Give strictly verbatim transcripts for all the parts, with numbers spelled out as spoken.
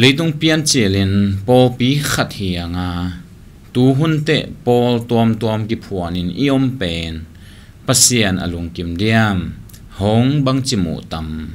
Leitung piancil in pawlpi khat hi hang a, tuhun teh pawl tuamtuam kiphuanin i om pen Pasian a lungkim diam? Hong bangci muh tam?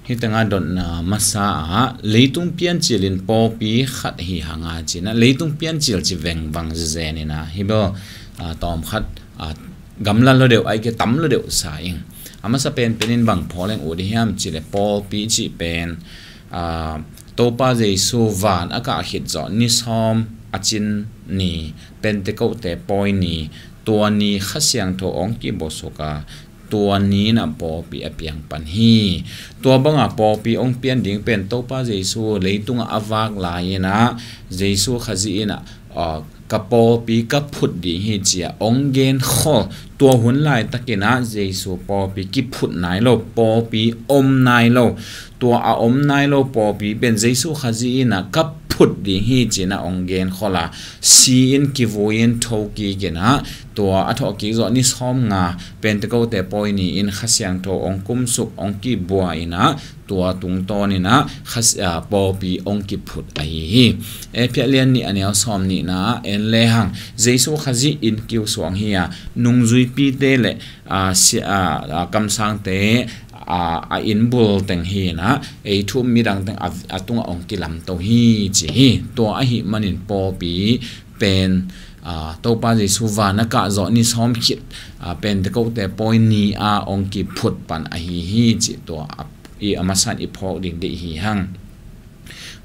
Hih tengah dotna masa ah leitung piancil in pawlpi khat hi hang a ci-in ah, leitung piancil ci vengvang zenzen in ah, hih bel, ah, tawm khat, ah, gamla lo deuh, ahih kei leh tam lo deuh sa ing. A masa penpen in bang phawl leng ut ding hiam cih leh pawlpi cih pen, ah, Topa Jesu van a kah khit zawh ni sawm a cin ni, Pentekote pawi ni, tua ni Kha Siangtho hong kibawlsuk a, tua ni in ah pawlpi a piang pan hi. Tua bang a pawlpi hong pian ding pen Topa Jesu leitungah a vak lai in ah, Jesu Khazih in ah, ah, ka pawlpi ka phut ding hi ci-a hong genkhol. Tua hun laitakin ah Jesu pawlpi kiphut nai lo, pawlpi om nai lo. Tua a om nai lo pawlpi pen Jesu Khazih in ah ka phut ding hi ci-in ah hong genkhol a, si-in kivui-in thokik in ah, tua a thawhkik zawh ni sawmnga, Pentekote pawi ni-in Kha Siangtho hong kumsuk, hong kibua in ah, tua tungtawn in ah Kha Si-, ah, pawlpi hong kiphut ahi hi. Efesa lian nih a neu sawm nihna ah en lehang, Jesu Khazih inn kiu suang hi a, nungzuipite leh, ah, si-, ah, ah, kamsangte, ah, a inn bul teng hi in ah, ei thu um midang teng a, a tungah hong kilamto hi ci hi. Tua ahih manin pawlpi pen, ah, Topa Jesu van a kah zawh ni sawm khit, ah, Pentekote pawi ni-a hong kiphut pan ahi hi cih tua a, i a masa in i phawk ding deih hi hang.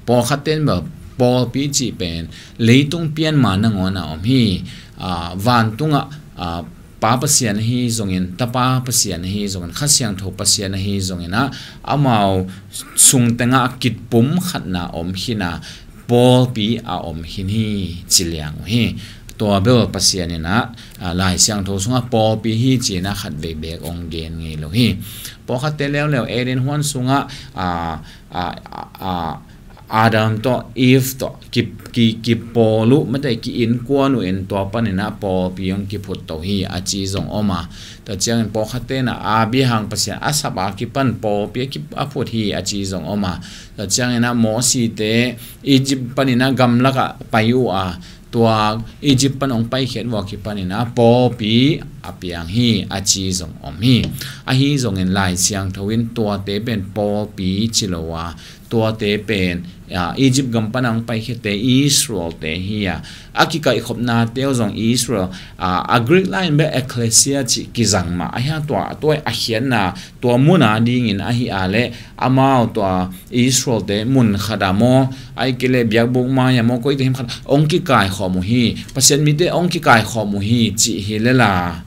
Pawlkhatte in bel pawlpi cih pen leitung pian ma nangawn a om hi. Ah, vantungah, ah, Pa Pasian ahi zongin, Tapa Pasian ahi zongin, Kha Siangtho Pasian ahi zongin ah, amau sung tengah kipumkhatna om khin a, pawlpi a om khin hi ci liang uh hi. Tua bel Pasian in ah, ah, Lai Siangtho sungah pawlpi hi ci-in ah khat vei beek hong gen ngei lo hi. Pawlkhatte leuleu Eden huan sungah, ah, ah, ah, ah, Adam tawh Eve tawh ki, ki, kipawl uh, mate ki-innkuan uh in tua panin ah pawlpi hong kiphut to hi a ci zong om a. Tua ciangin pawlkhatte in ah a biahang Pasian a sap a kipan pawlpi a ki, a phut hi a ci zong om a. Tua ciangin ah Mosite Egypt panin ah gamlakah pai uh a, tua Egypt pan hong paikhiat uh a kipanin ah pawlpi a piang hi a ci zong om hi. Ahi zongin Lai Siangtho in tuate pen pawlpi ci lo a, tuate pen, ah, Egypt gam pan hong paikhiatte Israelte hi a, a kikaihkhopnate uh zong Israel, ah, a Greek lai in bel ecclesia cih kizang mah ahi a, tua, tua a khiatna, tua mun a dingin ahi a leh amau tua Israelte mun khat ah maw, ahih kei leh biakbuk mai ah maw, koi teng hiam khat hong kikaikhawm uh hi, Pasian mite hong kikaikhawm uh hi cih hi lel a,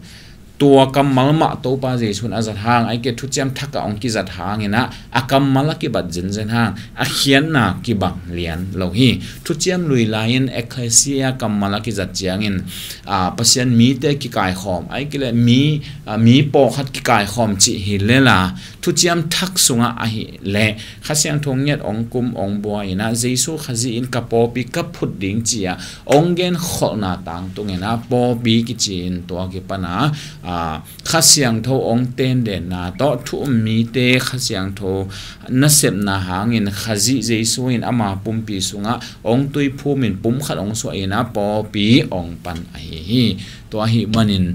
tua kammal mah Topa Jesu in a zat hang, ahih kei leh Thuciam Thak ah hong kizat hangin ah, a kammal a kibat zenzen hang, a khiatna kibang lian lo hi. Thuciam Lui lai-in ecclesia kammal a kizat ciangin, ah, Pasian mite kikaikhawm, ahih kei leh mi, ah, mi pawlkhat kikaikhawm cih hi lel a, Thuciam Thak sungah ahih leh Kha Siangtho ngiat hong kum hong bua in ah, Jesu Khazih in ka pawlpi ka phut ding ci-a hong genkholhna tangtungin ah pawlpi kici in tua kipan a, ah, Kha Siangtho hong tendenna tawh thu um mite Kha Siangtho nasepna hangin Khazih Jesu in ama pumpi sungah hong tuiphum in pumkhat hong suah in ah pawlpi hong pan ahi hi. Tua ahih manin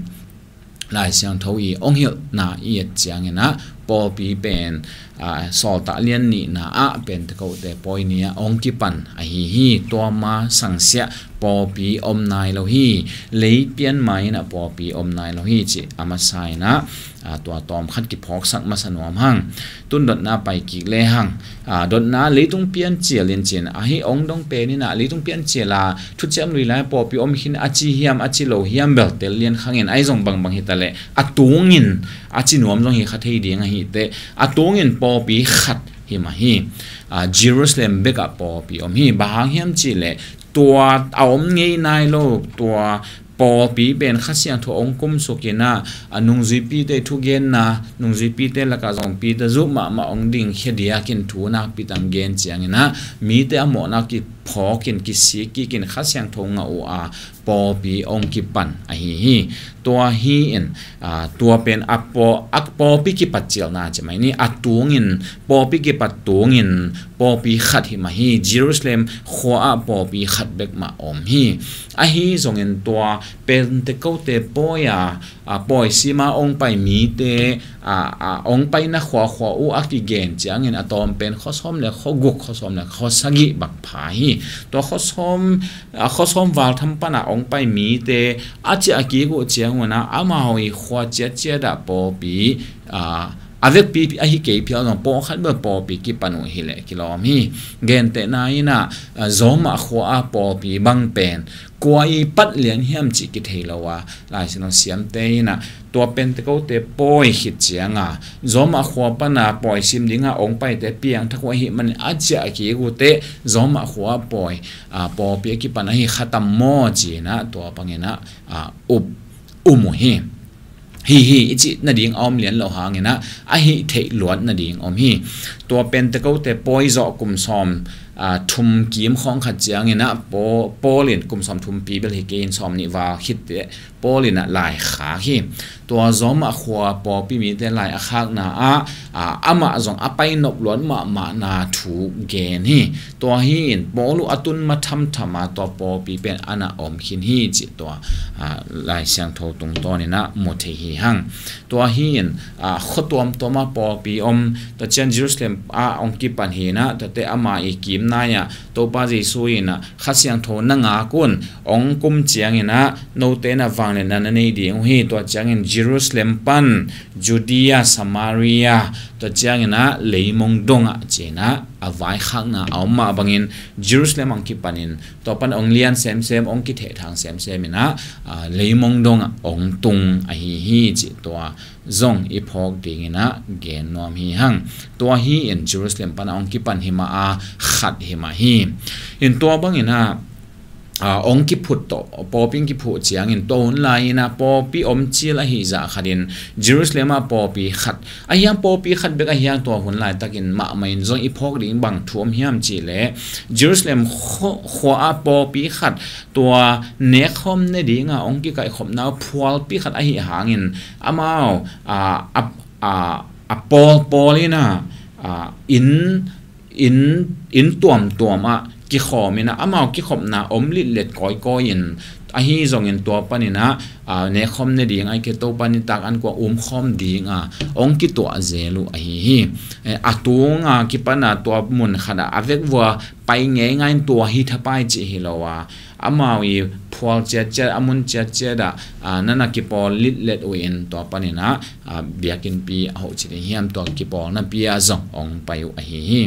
Lai Siangtho i hong hilhna i et ciangin ah pawlpi pen, ah, Sawltak lian nihna ah Pentekote pawi ni ah hong kipan ahi hi. Tua ma sangsiah pawlpi om nai lo hi. Lei pian ma in ah pawlpi om nai lo hi cih a masa in ah, ah, tua tawm khat kiphawksak masa nuam hang. Tun dotna pai kik lehang, ah, dotna leitung piancil in cin ahi, hong dong pen in ah leitung piancil a Thuciam Lui lai pawlpi om khin a ci hiam, a ci lo hiam bel tel lian khang in, ahi zong bangbang hi ta leh a tungin a ci nuam zong hi kha thei ding ahi teh, a tungin pawlpi khat hi mah hi. Ah, Jerusalem bek ah pawlpi om hi. Bang hang hiam cih leh tua a om ngei nai lo, tua pawlpi pen Kha Siangtho hong kumsuk in ah, a nungzuipite thugenna, nungzuipite lakah zong Peter zuh mahmah hong dingkhia diakin thu nakpi tam gen ciangin ah, mite a mawhna kiphawk in kisik kik in Kha Siangtho ngah uh a pawlpi hong kipan ahi hi. Tua hi in, aa, tua pen a paw-, a pawlpi kipat cialna ci mai ni, a tungin, pawlpi kipat tungin pawlpi khat hi mah hi. Jerusalem khua ah pawlpi khat bek mah om hi. Ahi zongin tua Pentecost pawi a, a, pawi sima hong pai mite, a, a, hong paina khuakhua uh a kigen ciangin a tawm pen khuasawm le khuaguk, khuasawm le khuasagih bak pha hi. Tua khuasawm, a, khuasawm val tham pana hong pai mite a ciah kik uh ciangun ah, amau i khua ciatciat ah pawlpi, a, a vekpi ahi kei phial zong pawlkhat bel pawlpi kipan uh hi leh kilawm hi. Gentehna in ah, a, Zawmah khua a pawlpi bang pen kua i pat lian hiam cih kithei lo a, Lai Siangtho siamte in ah tua Pentecost pawi khit ciang a, Zawmah khua pana pawi sim ding a hong paite piangthak uh ahih manin a ciah kik uh teh Zawmah khua pawi, a, pawlpi a kipan ahi kha tam maw ci in ah tua bangin ah, a, up, um uh hi. Hi hi i cih nading a om lian lo hangin ah, a hih theih luat nading om hi. Tua Pentecost pawi zawh kum sawm, a, thum kim khawng khat ciangin ah, Paw-, Paul in kum sawm thumpi bel hi kei in sawm nih val khit teh Paul in ah lai khak hi. Tua Zawmah khua pawlpi mite lai a khakna ah, a, amah zong a pai nop luat mahmahna thu gen hi. Tua hi in Paul uh a tun ma thamtham a tua pawlpi pen a na om khin hi cih tua, a, Lai Siangtho tungtawn in ah mu thei hi hang. Tua hi in, a, khua tuamtuam a pawlpi om, tua ciang Jerusalem ah hong kipan hi in ah, tuate ama i kimnai ah Topa Jesu in ah Kha Siangtho na ngak un, hong kum ciangin ah note in ah vangliatna na nei ding uh hi. Tua ciangin Jerusalem pan Judea, Samaria, tua ciangin ah leimong dongah ci in ah a vaikhakna a om mah bangin Jerusalem hong kipanin tua pan hong lian semsem, hong kithehthang semsem in ah, a, leimong dongah hong tung ahi hi cih tua zong i phawk dingin ah gen nuam hi hang. Tua hi in Jerusalem pan a hong kipan hi mah a, khat hi mah hi. In tua bangin ah, a, hong kiphut tawh, pawlpi hong kiphuh ciangin tua hun lai in ah pawlpi om cil ahi zah khatin Jerusalem ah pawlpi khat ahi hang, pawlpi khat bek ahi hang tua hun laitakin mahmah in zong i phawk ding bang thu om hiam cih leh Jerusalem khua, khua ah pawlpi khat tua nekkhawm ne ding a hong kikaihkhopna uh phualpi khat ahi hangin amau, a, a, a, a pawlpawl in ah, a, inn, inn, inn tuamtuam ah kikhawm in ah amau kikhopna om litlet kawikawi in, ahi zongin tua panin ah, a, nekkhawm ne ding ahih kei leh Topa nitak an kuang umkhawm ding a hong kituah zel uh ahi hi. Eh, a tung a kipan a tua mun khat ah a vek vua pai ngeingai in tua hi thapai cih hi lo a, amau i phual ciatciat, a mun ciatciat ah, a, na na kipawl litlet uh in tua panin ah, a, biakinnpi a hoh ci ding hiam, tua kipawlnapi ah zong hong pai uh ahi hi.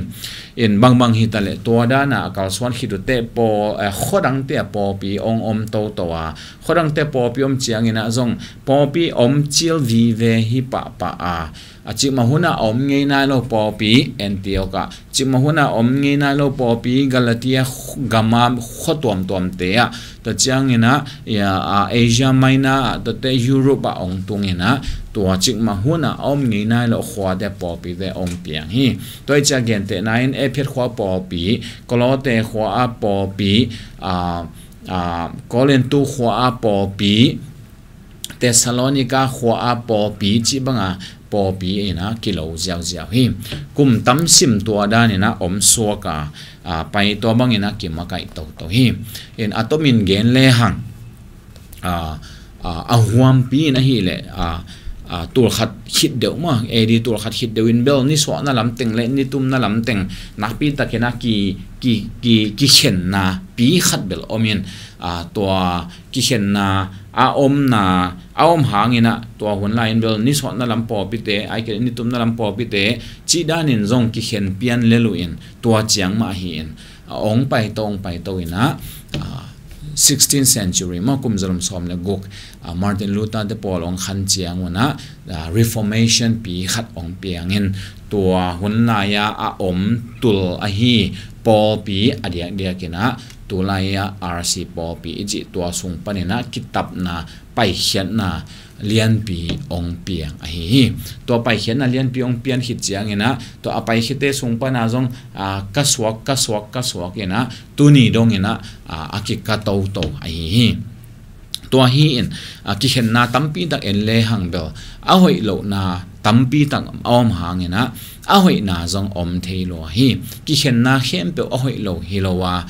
In bangbang hi ta leh tua dan a a kalsuan khit uh teh pawl, a, khuadangte ah pawlpi hong om toto a, khuadangte ah pawlpi om ciangin ah zong pawlpi om cil vive hi pahpah a, a, cikmah hun ah a om ngei nai lo pawlpi Antioch ah, cikmah hun ah a om ngei nai lo pawlpi Galatia khu-, gam a khua tuamtuamte ah, tua ciangin ah, ya, a, Asia Minor ah, tuate Europe ah hong tung in ah, tua cikmah hun ah a om ngei nai lo khuate pawlpite hong piang hi. Tua hi ciang gentehna in Ephet khua pawlpi, Kolote khua a pawlpi, a, a, Korintu khua a pawlpi, Thessalonica khua a pawlpi cih bang a pawlpi in ah kilo ziauziau hi. Kum tam sim tua dan in ah om suak a, a, pai tua bangin ah kimakaih toto hi. In a tomin gen lehang, a, a, a huampi in ahih leh, a, a, tul khat khit deuh maw, A D tul khat khit deuh in bel nisuahna lamteng le nitumna lamteng nakpi takin ah ki, ki, ki, kikhenna pi khat bel om in, a, tua kikhenna a omna, a om hangin ah tua hun lai in bel nisuahna lam pawlpite, ahih kei leh nitumna lam pawlpite cih danin zong kikhen pian lel uh in, tua ciang mah hi in, a, hong paito, hong paito in ah, a, sixteenth century maw, kum zalom sawm le guk, a, Martin Luther te pawl hong khan ciangun ah, a, Reformation pi khat hong piang in, tua hun lai a a om tul ahi pawlpi a diakdiakin ah tulai-ah R C pawlpi i cih tua sung paninah kitapna, paikhiatna lianpi ong piang ahi hi. Tua paikhiatna lianpi ong pian khit cianginah tua a paikhiate sung pana zong, a, ka suak, ka suak, ka suak inah tuni donginah, a, a kika toto ahi hi. Tua hi in, a, kikhenna tampi tak en lehang bel a hoih lohna tampi tak a om hanginah a hoihna zong om thei lo hi. Kikhenna khempeuh a hoih lo hi lo a,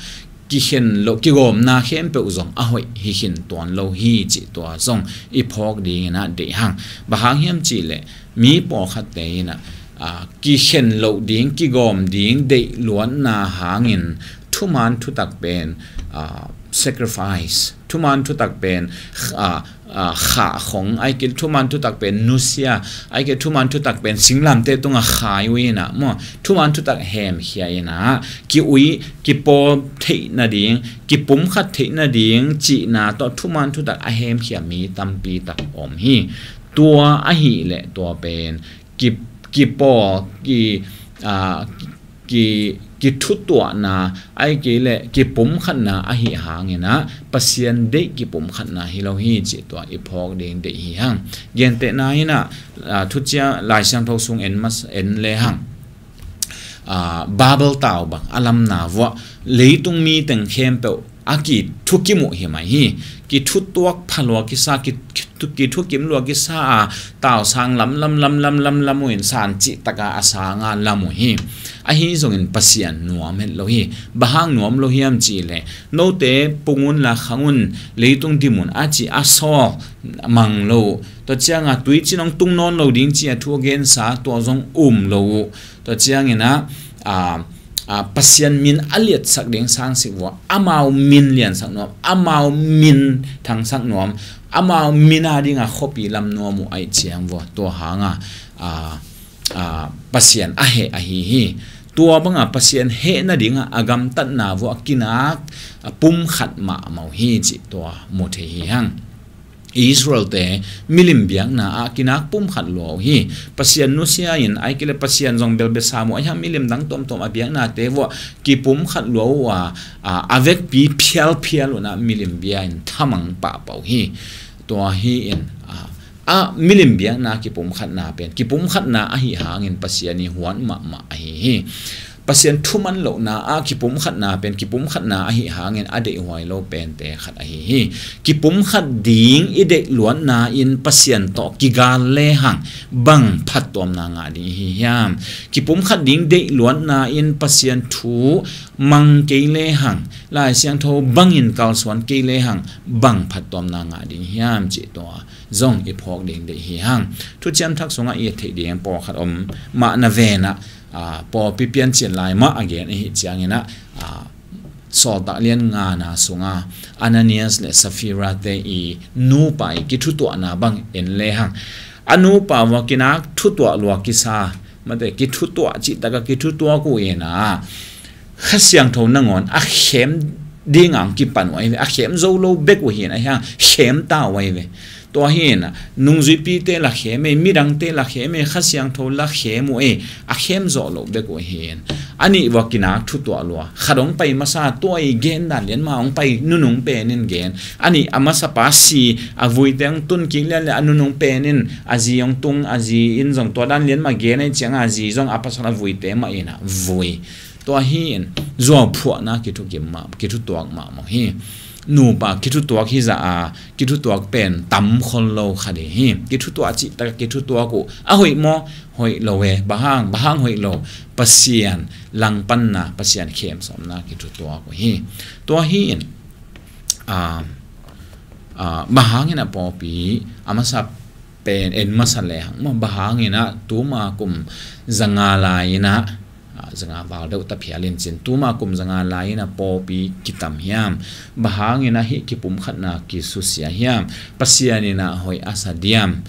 kikhen lo, kigawmna khempeuh zong a hoih hi khin tuan lo hi cih tua zong i phawk dinginah deih hang. Bang hang hiam cihleh mi pawlkhatte inah, a, kikhen loh ding, kigawm ding deih luatna hangin thuman thutak pen, a, sacrifice, thuman thutak pen, a, a, khah khong, ai kei thuman thutak pen nusia, ai kei thuman thutak pen singlamte tunga khai uh inah maw, thuman thutak hemkhia inah ki-ui kipawl theih nading, kipumkhat theih nading cihna tawh thuman thutak a hemkhia mi tampi tak om hi. Tua ahileh tua pen ki, kipawl, ki, a, ki, kithutuahna, ai kei leh kipumkhatna ahi hanginah Pasian deih kipumkhatna hi lo hi cih tua i phawk ding deih hi hang. Gentehna inah, a, thuciam Lai Siangtho sung en mas, en lehang, a, Babel tau bang a lamna vuah leitung miteng khempeuh a kithukim uh hi mai hi. Kithutuak pha lua kisa, ki, ki, kithukim lua kisa a, tausang lam lam lam lam lam lam uh in san cih taka a sanga lam uh hi. Ahi zongin Pasian nuam het lo hi. Bang hang nuam lo hiam cihleh, note pung unla khang un, leitung dim un a ci a sawl mang lo uh. Tua cianga tuicin hong tung nawn lo ding ci a thu a gensa tua zong um lo uh. Tua cianginah, a, a, Pasian min a liatsak ding sangsik vua, amau min liansak nuam, amau min thangsak nuam, amau min a dinga khuapi lam nuam uh aih ciang vua, tua hanga, a, a, Pasian a heh ahi hi. Tua banga Pasian heh nadinga a gamtatna vua kinak, a, pumkhat mahmah uh hi cih tua mu thei hi hang. Israelte milim biakna ah kinak pumkhat lua uh hi. Pasian nusia in ai kei leh Pasian zong belbia sam uh, ai hang milim dang tuamtuam a biaknate vuah kipumkhat lua uh a, a, a vekpi phialphial unah milim bia in thamang pahpah uh hi. Tua hi in, a, a milim biakna kipumkhatna pen kipumkhatna ahi hangin Pasian i huat mahmah ahi hi. Pasian thuman lohna ah kipumkhatna pen kipumkhatna ahi hangin a deihhuai lo pente khat ahi hi. Kipumkhat ding i deih luatna in Pasian tawh kigal lehang bang phattuamna ngah ding i hi hiam? Kipumkhat ding deih luatna in Pasian thu mang kei lehang, Lai Siangtho bangin kalsuan kei lehang bang phattuamna ngah ding hiam cih tua zong i phawk ding deih hi hang. Thuciam Thak sungah i et theih ding pawlkhat om mah na venah, a, pawlpi piancil lai mah a gen ahi cianginah, a, Sawltak lian ngana sunga Ananias le Safira te i nupa i kithutuahna bang en lehang, a nupa vua kinak thutuah lua kisa, mate kithutuah cihtaka kithutuak uh inah Kha Siangtho nangawn a khem dinga hong kipan uh ahi ve, a khem zo lo bek uh hi in, ahi hang khem ta uh ahi ve. Tua hi in, nungzuipite la khem ei, midangte la khem ei, Kha Siangtho la khem uh ei, a khem zawh loh bek uh hi in. A nih vua kinak thutuah lua, khat hong pai masa tua i gen dan lian mah hong pai nunung pen in gen. A nih a masapa si, a vuite hong tun kik lian le a nunung pen in a zi hong tung, a zi in zong tua dan lian mah gen ahi cianga a zi zong a pasal a vuite mah inah vui. Tua hi in zuauphuahna kithukim mah, kithutuak mahmah hi. Nupa kithutuak hi zah a, kithutuak pen tam khol lo kha ding hi. Kithutuah cihtaka kithutuak uh a hoih maw? Hoih lo e. Bang hang, bang hang hoih lo? Pasian langpanna, Pasian khemsawmna kithutuak uh hi. Tua hi in, a, a, bang hangin a pawlpi a masa pen en masa lehang maw, bang hangin a tuma kum zanga lai inah, a, zanga val deuh ta phial in cin, tuma kum zanga lai inah pawlpi kitam hiam? Bang hangin a hih kipumkhatna kisusia hiam? Pasian inah hoih a sa diam?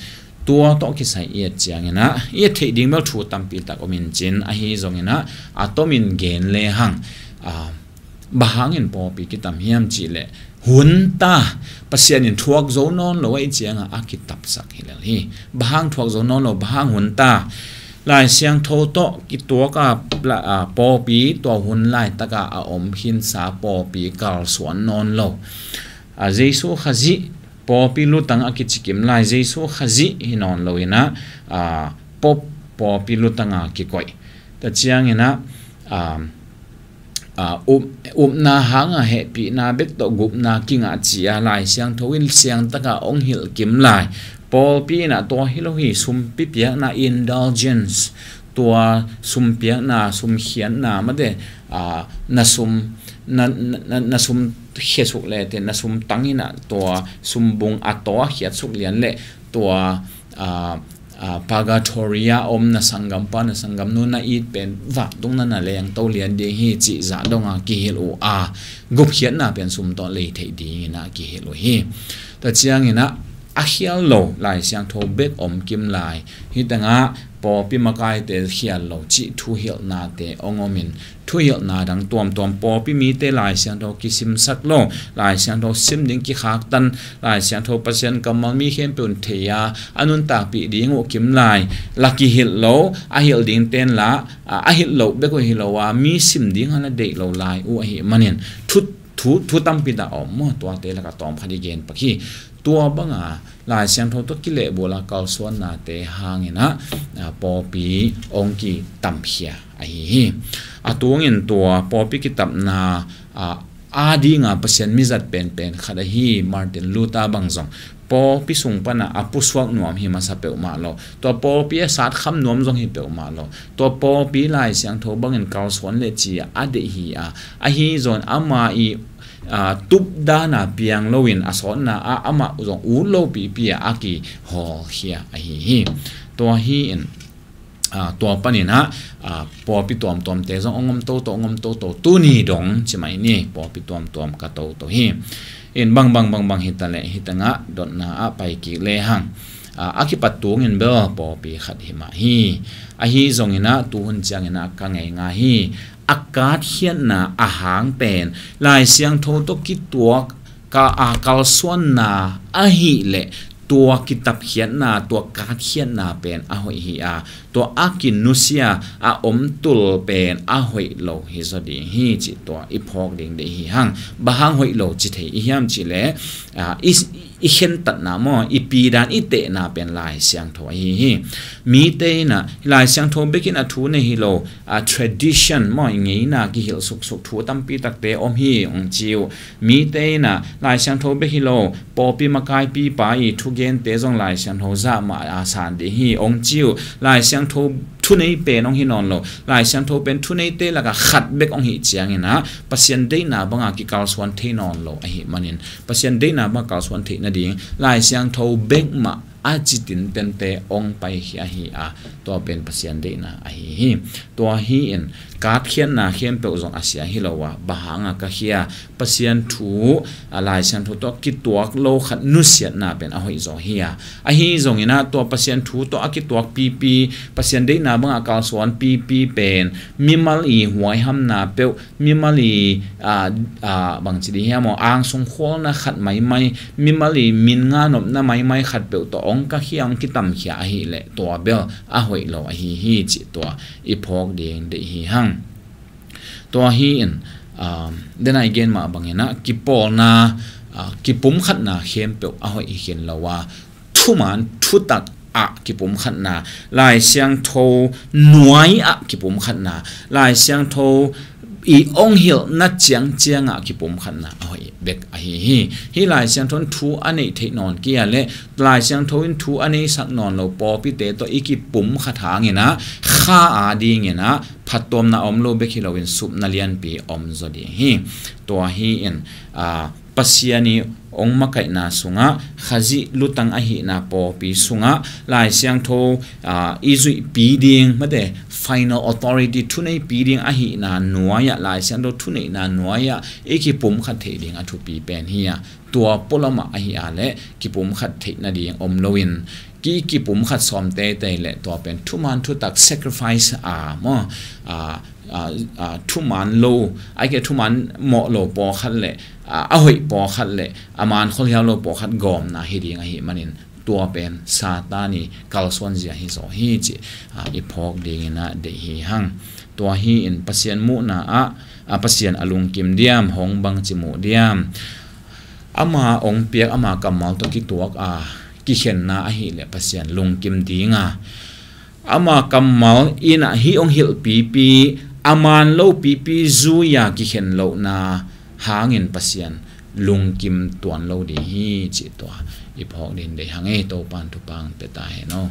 Tua tawh kisai i et cianginah i et theih ding bel thu tampi tak om in cin, ahi zonginah a tomin gen lehang, a, bang hangin pawlpi kitam hiam cihleh, hun ta, Pasian in thuak zo nawn lo ahi cianga a kitapsak hi lel hi. Bang hang thuak zo nawn lo, bang hang hun ta? Lai Siangtho tawh kituak a pla-, a, pawlpi tua hun laitaka a om khinsa pawlpi kalsuan nawn lo. A, Jesu Khazih pawlpi lutang a kicikim lai Jesu Khazih hi nawn lo inah, a, Pope pawlpi lutanga kikoih. Tua cianginah, a, a, up, upna hanga hehpihna bek tawh gupna kingah ci-a Lai Siangtho in siangtaka ong hilhkim lai. Pawlpi inah tua hi lo hi, sumpi piakna, indulgence, tua sum piakna, sum khiatna mate, a, na sum, na, na, na, na sum khesuk lete, na sum tang inah tua sumbung a taw a khiatsuk lian le tua, a, a, purgatory a om na sanggampa, na sanggamnu na it pen vakdungna na lengto lian ding hi cih zah donga kihilh uh a, gupkhiatna pen sum tawh lei theih dingin a kihilh uh hi. Tua cianginah a khial lo Lai Siangtho bek om kim lai. Hitangah pawlpi makaite khial lo cih thuhilhnate ong omin, thuhilhna dang tuamtuam pawlpi mite Lai Siangtho kisimsak lo, Lai Siangtho sim ding kikhaktan, Lai Siangtho Pasian kammal mi khempeuh in thei a, a nuntakpih ding uh kim lai. La kihilh lo, a hilh ding ten la, a, a hilh loh bek uh hi lo a, mi sim ding hana deih lo lai uh ahi manin, thu, thu, thu tampi dah om maw, tuate laka tawmkhat i gen pak hi. Tua banga Lai Siangtho tawh kilehbula kalsuannate hanginah, a, pawlpi ong kitamkhia ahi hi. A tungin tua pawlpi kitapna, a, a dinga Pasian mizat penpen khat ahi Martin Luther bang zong pawlpi sung pana a pusuak nuam hi masa peuhmah lo. Tua pawlpi a satkham nuam zong hi peuhmah lo. Tua pawlpi Lai Siangtho bangin kalsuan le ci a deih hi a, ahi zong ama i, a, tupdana piang loin a sawtna ah amah zong ut lo pipi a a kihawlkhia ahi hi. Tua hi in, a, tua paninah, a, pawlpi tuamtuamte zong ong om toto, ong om toto, tuni dong ci mai ni, pawlpi tuamtuam ka toto hi. In bangbang bangbang hitaleh hitangah dotna ah pai kik lehang, a, a kipat tungin bel pawlpi khat hi mah hi. Ahi zonginah tuhun cianginah ka ngeinga hi. A katkhiatna a hang pen Lai Siangtho tawh kituak ka a kalsuanna ahih leh tua kitapkhiatna, tua katkhiatna pen a hoih hi a, tua a kinusia a omtul pen a hoih lo hi zaw ding hi cih tua i phawk ding deih hi hang. Bang hang hoih lo ci thei i hiam cih leh, a, i, i khentatna maw, i pidan i tehna pen Lai Siangtho ahi hi. Mite inah Lai Siangtho bekin a thu nei hi lo, a, tradition maw, i ngeina kihilh suksuk thu tampi takte om hi ong ci uh. Mite inah Lai Siangtho bek hi lo, pawlpi makaipipa i thugente zong Lai Siangtho zah mah a san ding hi ong ci uh. Lai Siangtho thunei pen ong hi nawn lo. Lai Siangtho pen thuneite laka khat bek ong hih cianginah Pasian deihna banga kikalsuan thei nawn lo ahi manin, Pasian deihna banga kalsuan theih nading Lai Siangtho bek mah a ci tintente ong paikhia hi a, tua pen Pasian deihna ahi hi. Tua hi in katkhiatna khempeuh zong a sia hi lo a, bang hanga ka khia, Pasian thu, a, Lai Siangtho tawh kituak lo khat nusiatna pen a hoih zaw hi a. Ahi zonginah tua Pasian thu tawh a kituak pipi, Pasian deihna banga kalsuan pipi pen mimal i huaihamna peuh, mimal i, a, a, bangci dih hiam aw, angsung khualna khat maimai, mimal i min nga nopna maimai khat peuh tawh ong ka khia, ong kitamkhia ahih leh tua bel a hoih lo ahi hi cih tua i phawk ding deih hi hang. Tua hi in, a, dena i gen mah banginah kipawlna, a, kipumkhatna khempeuh a hoih hi khin lo a, thuman thutak ah kipumkhatna, Lai Siangtho nuai ah kipumkhatna, Lai Siangtho i ong hilhna ciangciang ah kipumkhatna a hoih bek ahi hi. Hih Lai Siangtho in thu a neih theih nawn kei a leh Lai Siangtho in thu a neisak nawn lo pawlpite tawh i kipumkhat hanginah kha a dinginah phattuamna om lo bek hi loin supna lianpi om zaw ding hi. Tua hi in, a, Pasian i ong makaihna sungah, Khazih lutang ahihna pawlpi sungah, Lai Siangtho, aa, i zuihpi ding, mate, final authority, thuneipi ding ahihna nuai-ah, Lai Siangtho thuneihna nuai-ah i kipumkhat theih ding a thupi pen hi-a, tua pualamah ahi-a leh kipumkhat theih nading om loin, ki, kipumkhat sawm teitei leh tua pen thuman thutak, sacrifice, aa, maw, aa, aa, aa, thuman lo, ahih kei leh thuman mawh lo pawlkhat leh, aa, a hoih pawlkhat leh a man khualhiau lo pawlkhat gawmna hi ding ahih manin, tua pen Satan i kalsuanzia hi zaw hi cih, a, i phawk dingin a deih hi hang. Tua hi in Pasian muhna ah, a, Pasian a lungkim diam, hong bangci muh diam. Ama hong piak, ama kammal tawh kituak a kikhenna ahih leh Pasian lungkim ding a, ama kammal in a hih hong hilh pipi, a man lo pipi zui a kikhen lohna hangin Pasian lungkim tuan lo ding hi cih tua i phawk ding deih hang ei. Topan thupha pia ta hen aw.